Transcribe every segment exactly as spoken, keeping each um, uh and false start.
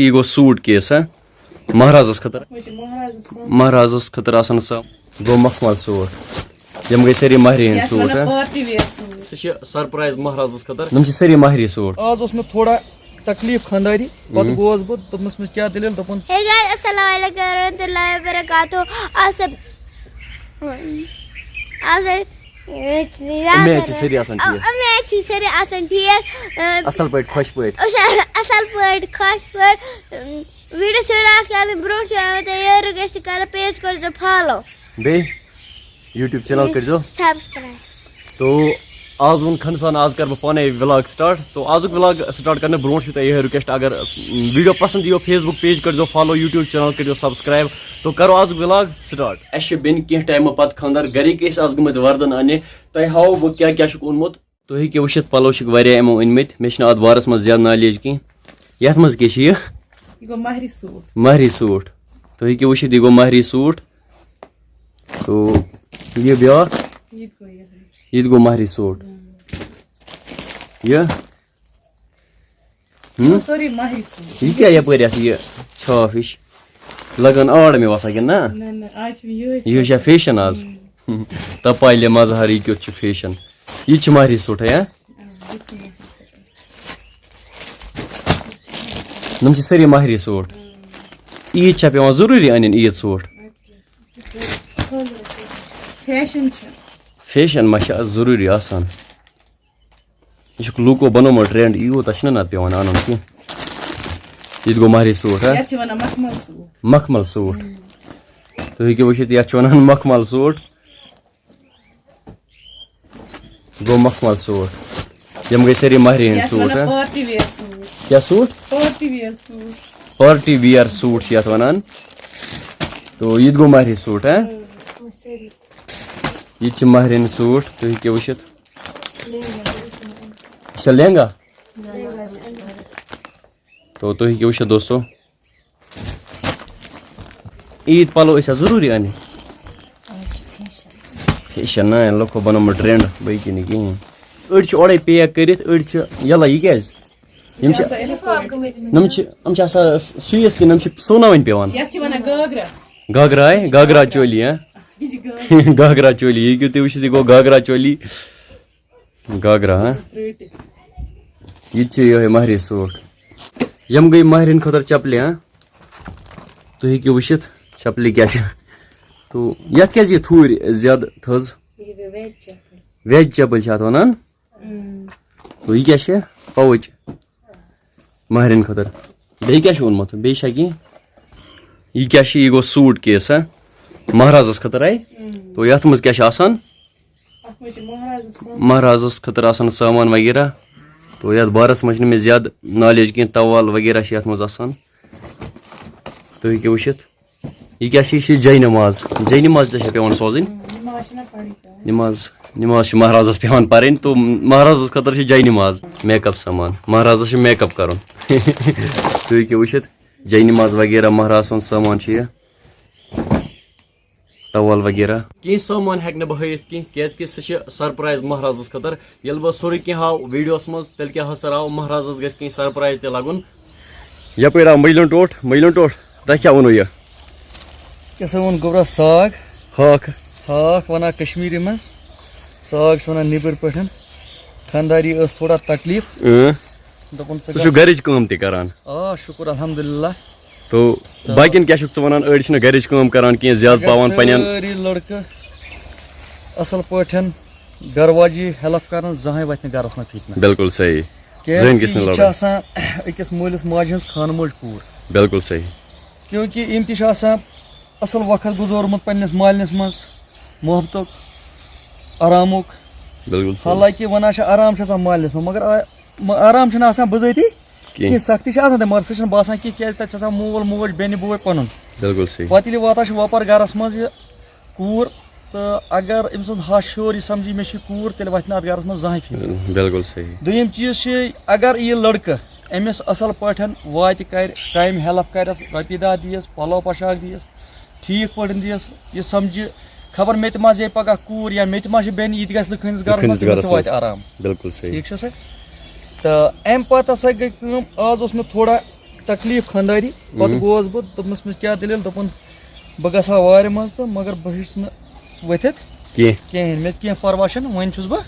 یہِ گوٚو suit case, ہا؟ مہرازس خٲطرٕ۔ مہرازس خٲطرٕ آسان سۄ۔ گوٚو مخمل سوٗٹ۔ یِم گٔے سٲری مہرِ ہٕنٛدۍ سوٗٹ، ہا؟ Party wear suit. سُہ چھِ سرپرایز مہرازس خٲطرٕ۔ یِم چھِ سٲری مہرِ سوٗٹ۔ آز اوس مےٚ تھوڑا تکلیٖف خانٛداری، پتہٕ گوس بہٕ، دوٚپمَس، "مےٚ کیٛاہ دٔلیٖل؟" دوٚپُن، Hey guys، السلام علیکم ورحمۃ اللہ وبرکاتہ۔ آسان، آسان، امید چھِ سٲری آسان ٹھیٖک۔ امید چھِ سٲری آسان ٹھیٖک۔ اَصٕل پٲٹھۍ، خۄش پٲٹھۍ۔ اَصٕل پٲٹھۍ، خۄش پٲٹھۍ۔ ویڈیو سٹارٹ کرنہٕ برونٛہہ چھِ مےٚ تۄہہِ یہِ رِکویسٹ کران، پیج کٔرۍزیو فالو۔ بیٚیہِ یوٗٹیوب چینل کٔرۍزیو۔ سبسکرایب۔ تو آز ووٚن خنسان، آز کرٕ بہٕ پانے ولاگ سٹارٹ۔ تو آزُک ولاگ سٹارٹ کرنہٕ برونٛٹھ چھُ تۄہہِ یِہے رِکویسٹ، اگر ویڈیو پسند یِیو، فیس بُک پیج کٔرۍزیو فالو، یوٗٹیوب چینل کٔرۍزیو سبسکرایب۔ تو کرو آزُک ولاگ سٹارٹ۔ اَسہِ چھِ بیٚنہِ کینٛہہ ٹایمہٕ پتہٕ خانٛدر، گرِکۍ ٲسۍ آز گٔمٕتۍ وردن اننہِ۔ تۄہہِ ہاوو بہٕ کیٛاہ کیٛاہ چھُکھ اوٚنمُت۔ تُہۍ ہیٚکِو وٕچھِتھ، پَلو چھِکھ واریاہ یِمو أنۍ مٕتۍ۔ مےٚ چھِنہٕ اَتھ بارَس منٛز زیادٕ نالیج کینٛہہ۔ یَتھ منٛز کیٛاہ چھِ یہِ؟ یہِ گوٚو مہرِ سوٗٹ۔ مہرِ سوٗٹ۔ تُہۍ ہیٚکِو وٕچھِتھ، یہِ گوٚو مہرِ سوٗٹ۔ تو یہِ بیٛاکھ؟ یہِ تہِ گوٚو یِہوٚے۔ یہِ تہِ گوٚو مہرِ سوٗٹ۔ یہِ؟ ہُم؟ یہِ گوٚو سورُے مہرِ سوٗٹ۔ یہِ کیٛاہ یَپٲرۍ اَتھ یہِ چھاپ ہِش؟ لَگان آڑ مےٚ باسان کِنہٕ نہ؟ نہ، نہ، آز چھُنہٕ یِہوٚے یہِ چھا فیشن آز؟ تَپالہِ مظہر، یہِ کیُتھ چھُ فیشن؟ یہِ تہِ چھُ مہرِ سوٗٹھے، ہا؟ آ، یہِ تہِ چھُ مہرِ سوٗٹ۔ یِم چھِ سٲری مہرِ سوٗٹ۔ عیٖد چھا پٮ۪وان ضروٗری اَنٕنۍ عیٖد سوٗٹ؟ فیشن چھُ۔ فیشن ما چھِ آز ضروٗری آسان؟ یہِ چھُکھ لوٗکو بنوومُت ٹرینڈ، یوٗتاہ چھُنہٕ نتہٕ پٮ۪وان اَنُن کینٛہہ۔ یہِ تہِ گوٚو مہرِ سوٗٹ، ہا؟ یَتھ چھِ وَنان مخمل سوٗٹ۔ مخمل سوٗٹ۔ تُہۍ ہیٚکِو وٕچھِتھ، یَتھ چھِ وَنان مخمل سوٗٹ۔ گوٚو مخمل سوٗٹ۔ یِم گٔے سٲری مہرِ ہٕنٛدۍ یَتھ چھِ سوٗٹ، وَنان ہا؟ Party wear suit. کیٛاہ suit? Party wear suit. Party wear suit چھِ یَتھ وَنان۔ تو یہِ تہِ گوٚو مہرِ سوٗٹ، ہا؟ اۭں، یِم سٲری۔ یہِ تہِ چھِ مہرِ ہٕنٛدۍ سوٗٹ، تُہۍ ہیٚکِو وٕچھِتھ۔ یہِ چھا لہنگا؟ تو تُہۍ ہیٚکِو وٕچھِتھ دوستو، عیٖد پَلو ٲسۍ اَتھ ضروٗری اَنٕنۍ۔ فیشن نہ، لُکو بَنوومُت ٹرینڈ، باقٕے نہٕ کِہیٖنۍ۔ أڑۍ چھِ اورَے پیک کٔرِتھ، أڑۍ چھِ یَلَے۔ یہِ کیٛازِ؟ یِم چھِ، یِم چھِ، یِم چھِ آسان سُوِتھ کِنہٕ یِم چھِ سُوناوٕنۍ پٮ۪وان؟ یَتھ چھِ وَنان گاگرا۔ گاگرا، ہا؟ گاگرا چولی، ہا؟ یہِ چھِ گاگرا۔ گاگرا چولی، یہِ ہیٚکِو تُہۍ وٕچھِتھ، یہِ گوٚو گاگرا چولی۔ گاگرا، ہا؟ پرٛٲٹھۍ۔ یہِ تہِ چھِ یِہوٚے مہرِ سوٗٹ۔ یِم گٔے مہرِنۍ خٲطرٕ چپلہِ، ہا؟ تُہۍ ہیٚکِو وٕچھِتھ، چپلہِ کیٛاہ چھِ۔ تو یَتھ کیٛازِ یہِ تھوٗرۍ زیادٕ تھٔز؟ یہِ گٔے ویج چپل۔ ویج چپل چھِ اَتھ وَنان۔ اۭں۔ تو یہِ کیٛاہ چھِ؟ پاوُچ۔ مہرِنۍ خٲطرٕ۔ بیٚیہِ کیٛاہ چھُ اوٚنمُت؟ بیٚیہِ چھا کینٛہہ؟ یہِ کیٛاہ چھُ؟ یہِ گوٚو سوٗٹ کیس، ہا؟ مہرازَس خٲطرٕ، ہا؟ اۭں۔ تو یَتھ منٛز کیٛاہ چھُ آسان؟ اَتھ منٛز چھِ مہرازَس سامان۔ مہرازَس خٲطرٕ آسان سامان وغیرہ۔ تو یَتھ بارَس منٛز چھِنہٕ مےٚ زیادٕ نالیج کینٛہہ، تَوال وغیرہ چھِ یَتھ منٛز آسان۔ تُہۍ ہیٚکِو وٕچھِتھ۔ یہِ کیٛاہ چھِ؟ یہِ چھِ جاے نماز۔ جاے نماز تہِ چھےٚ پٮ۪وان سوزٕنۍ۔ نماز چھِ مےٚ پَرٕنۍ پٮ۪وان۔ نماز، نماز چھِ مہرازَس پٮ۪وان پَرٕنۍ، تو مہرازَس خٲطرٕ چھِ جاے نماز۔ میک اپ سامان۔ مہرازَس چھِ میک اپ کَرُن۔ تُہۍ ہیٚکِو وٕچھِتھ، جاے نماز وغیرہ مہراز سُنٛد سامان چھُ یہِ۔ ٹاول وغیرہ۔ کینٛہہ سامان ہیٚکہٕ نہٕ بہٕ ہٲیِتھ کینٛہہ، کیٛازِکہِ سُہ چھِ سرپرایز مہرازَس خٲطرٕ۔ ییٚلہِ بہٕ سورُے کینٛہہ ہاوٕ ویٖڈیوَس منٛز، تیٚلہِ کیٛاہ حٲصِل آو، مہرازَس گژھِ کینٛہہ سرپرایز تہِ لَگُن۔ یَپٲرۍ آو مٔجلُن ٹوٹھ، مٔجلُن ٹوٹھ، تۄہہِ کیٛاہ ووٚنوُ یہِ؟ کیٛاہ سا ووٚن گوٚبرا؟ ساگ۔ ہاکھ۔ ہاکھ وَنان کشمیٖری منٛز، ساگ چھِ وَنان نیٚبٕرۍ پٲٹھۍ۔ خانٛداری ٲس تھوڑا تکلیٖف۔ اۭں۔ دوٚپُن، ژٕ ژٕ چھُکھ گژھ۔ گَرِچ کٲم تہِ کَران؟ آ، شُکُر الحمدللہ۔ تو تہٕ باقین کیٛاہ چھُکھ ژٕ وَنان؟ أڑۍ چھِنہٕ گَرِچ کٲم کَران کینٛہہ، زیادٕ اگر پاوان پنٛنٮ۪ن۔ سٲری لٔڑکہٕ اَصٕل پٲٹھۍ گَرٕ واجی ہیلپ کَرَن، زٕہٕنۍ وَتھِ نہٕ گَرَس منٛز فِتنہٕ۔ بِلکُل صحیح۔ کیٛازِ زٕہٕنۍ کہِ گژھِ نہٕ یہِ چھِ لڑٲے۔ آسان أکِس مٲلِس ماجہِ ہٕنٛز خانہٕ موج کوٗر۔ بِلکُل صحیح۔ کیونکہِ یِم تہِ چھِ آسان اَصٕل وقت گُزورمُت پنٛنِس مالِنِس منٛز، محبتُک، آرامُک۔ بِلکُل صحیح۔ حالانکہِ وَنان چھِ آرام چھُ آسان مالِنِس منٛز، مگر آ-، م-، آرام چھُنہٕ آسان بِذٲتی کینٛہہ۔ کینٛہہ۔ سختی چھِ آسان تہِ، مگر سُہ چھُنہٕ باسان کینٛہہ، کیٛازِ تَتہِ چھُ آسان مول موج، بیٚنہِ بوے پَنُن۔ بِلکُل صحیح۔ پَتہٕ ییٚلہِ واتان چھُ وۄپَر گَرَس منٛز یہِ کوٗر، تہٕ اگر أمۍ سُنٛد ہَش ہیوٚر یہِ سَمجھی مےٚ چھِ یہِ کوٗر، تیٚلہِ وَتھِ نہٕ اَتھ گَرَس منٛز زٕہٕنۍ فِتنہٕ۔ بِلکُل صحیح۔ دوٚیِم چیٖز چھِ، اگر یہِ لٔڑکہٕ أمِس اَصٕل پٲٹھۍ واتہِ کَرِ، کامہِ ہیلپ کَرٮ۪س، رۄپیہِ دَہ دِیَس، پَلو پۄشاک دِیَس، ٹھیٖک پٲٹھۍ دِیَس، یہِ سَمجھِ، خبر مےٚ تہِ ما زیٚیہِ پَگاہ کوٗر یا مےٚ تہِ ما چھِ بیٚنہِ، یہِ تہِ گژھِ لُکہٕ ہٕنٛدِس گَرَس لُکہٕ منٛز، ہٕنٛدِس تٔمِس گَرَس تہِ واتہِ منٛز۔ آرام۔ بِلکُل صحیح۔ ٹھیٖک چھا سا؟ تہٕ اَمہِ پَتہٕ ہَسا گٔے کٲم، آز اوس مےٚ تھوڑا تکلیف خانداری۔ پتہٕ گوس بہٕ، دوٚپمَس، مےٚ کیٛاہ دٔلیٖل؟ دوٚپُن، بہٕ گژھٕ ہا وارِ منٛز تہٕ مگر بہٕ ہیٚچھِ نہٕ ؤتھِتھ کینٛہہ۔ کِہیٖنۍ، مےٚ تہِ کینٛہہ پرواہ چھَنہٕ، وۄنۍ چھُس بہٕ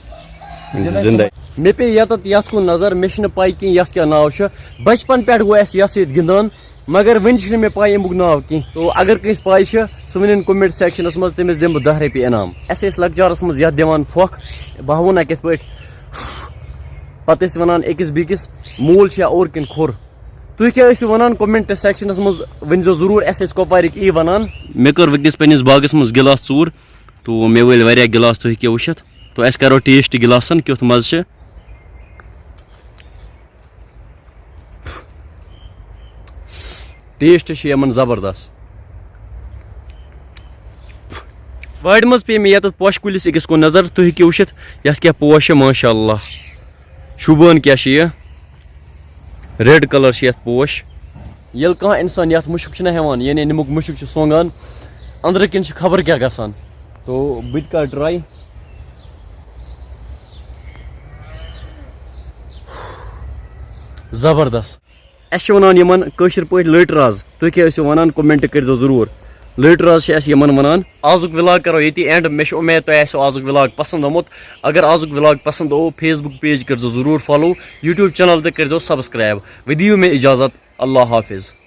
زِندَے۔ زِندَے۔ مےٚ پیٚیہِ یَتَتھ یَتھ کُن نظر، مےٚ چھِنہٕ پَے کینٛہہ یَتھ کیٛاہ ناو چھُ۔ بَچپَن پٮ۪ٹھ گوٚو اَسہِ یَتھ سۭتۍ گِنٛدان، مگر وٕنہِ چھُنہٕ مےٚ پَے اَمیُک ناو کینٛہہ۔ تو اگر کٲنٛسہِ پَے چھِ، سُہ ؤنِن comment sectionَس منٛز، تٔمِس دِمہٕ بہٕ دَہ رۄپیہِ انعام۔ اَسہِ ٲسۍ لۄکچارَس منٛز یَتھ دِوان پھۄکھ، بہٕ ہاوو نہ کِتھ پٲٹھۍ۔ پَتہٕ ٲسۍ وَنان أکِس بیٚکِس، "موٗل چھا اوٗرۍ کِنہٕ کھوٚر؟" تُہۍ کیٛاہ ٲسِو وَنان comment sectionَس منٛز؟ ؤنۍزیو ضروٗر، اَسہِ ٲسۍ کۄپوارِکۍ یی وَنان۔ مےٚ کٔر وٕنکیٚس پنٛنِس باغَس منٛز گِلاس ژوٗر، تو مےٚ وٲلۍ واریاہ گِلاس، تُہۍ ہیٚکِو وٕچھِتھ۔ تو أسۍ کَرو taste گِلاسَن کیُتھ مَزٕ چھِ۔ Taste چھِ یِمَن زبردست۔ وارِ منٛز پیٚیہِ مےٚ یَتَتھ پوشہِ کُلِس أکِس کُن نظر، تُہۍ ہیٚکِو وٕچھِتھ یَتھ کیٛاہ پوش چھِ، ماشاء اللہ۔ شوٗبان کیٛاہ چھِ یہِ؟ Red colour چھِ یَتھ پوش۔ ییٚلہِ کانٛہہ اِنسان یَتھ مُشُک چھُنہ ہٮ۪وان، یعنی نیٚمُک مُشُک چھُ سونٛگان، أنٛدرٕ کِنۍ چھُ خبر کیٛاہ گژھان۔ تو بہٕ تہِ کَرٕ try۔ زبردست۔ اَسہِ چھِ وَنان یِمَن کٲشِر پٲٹھۍ لٔٹۍ راز۔ تُہۍ کیٛاہ ٲسِو وَنان؟ Comment کٔرۍزیو ضروٗر۔ لٔٹۍ راز چھِ اَسہِ یِمَن وَنان۔ آزُک vlog کَرو ییٚتی end۔ مےٚ چھِ اُمید تۄہہِ آسیو آزُک vlog پَسنٛد آمُت۔ اگر آزُک vlog پَسنٛد آو، Facebook page کٔرۍزیو ضروٗر follow، YouTube channel تہِ کٔرۍزیو subscribe۔ وۄنۍ دِیِو مےٚ اِجازت۔ اللہ حافظ۔